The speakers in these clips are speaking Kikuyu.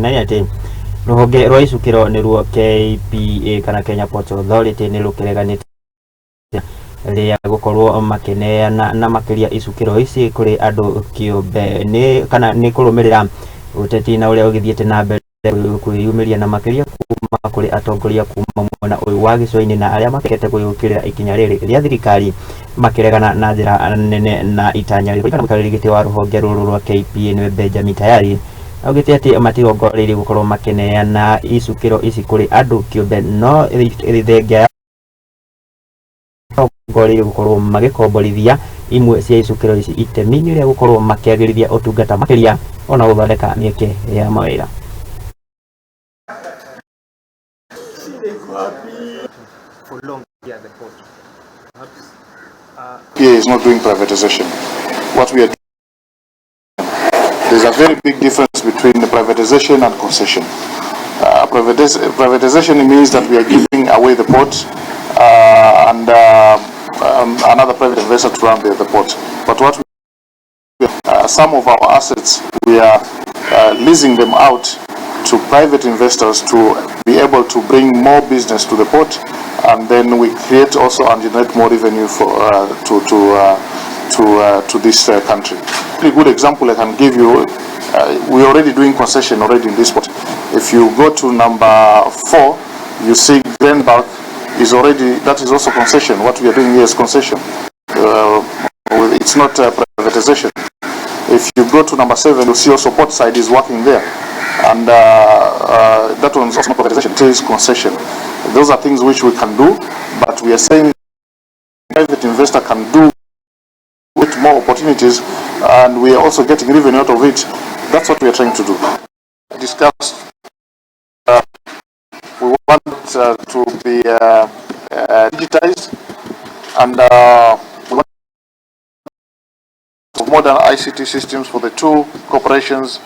Na nĩ atĩ rũhonge rwa icukĩro nĩruo KPA kana Kenya Ports Authority nĩ rũkĩreganĩte rĩa gũkorwo makĩneana na makĩria icukĩro ici kũrĩ andũ kĩũmbe nĩ kana nĩ kũrũmĩrĩra ũteti na ũrĩa ũgĩthiĩte na mbere kwĩyumĩria na makĩria kuma kũrĩ atongoria kuma mwena ũyũ wa gĩcũa-inĩ na arĩa makĩte gwĩũkĩrĩra ikinya rĩrĩ rĩa thirikari makĩregana na njĩra nene na itanya rĩrĩ. Mũikarĩri gĩtĩ wa rũhonge rũrũ rwa KPA nĩwe Benjamin Tayari augĩte atĩ matirongoreirie gũkorwo makĩneana icukĩro ici kũrĩ andũ kĩũmbe, no thengia marongoreirie gũkorwo magĩkomborithia imwe cia icukĩro ici itemi-inĩ rĩa gũkorwo makĩagĩrithia ũtungata makĩria ona gũthondeka mĩeke ya mawĩra. For long here at the port. Perhaps PA is not doing privatization. What we are doing, there's a very big difference between the privatization and concession. Privatization means that we are giving away the port and another private investor to run the port. But what we, some of our assets, we are leasing them out to private investors to be able to bring more business to the port, and then we create also and generate more revenue for to this country. A good example I can give you, we're already doing concession already in this port. If you go to number 4, you see Greenbelt is already, that is also concession. What we are doing here is concession. It's not privatization. If you go to number 7, you see also port side is working there. And that one's also not privatization, it is concession. Those are things which we can do, but we are saying private investor can do with more opportunities, and we are also getting revenue out of it. That's what we are trying to do. Discussed, we want to be digitized, and we want modern ICT systems for the two corporations.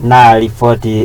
Na riboti.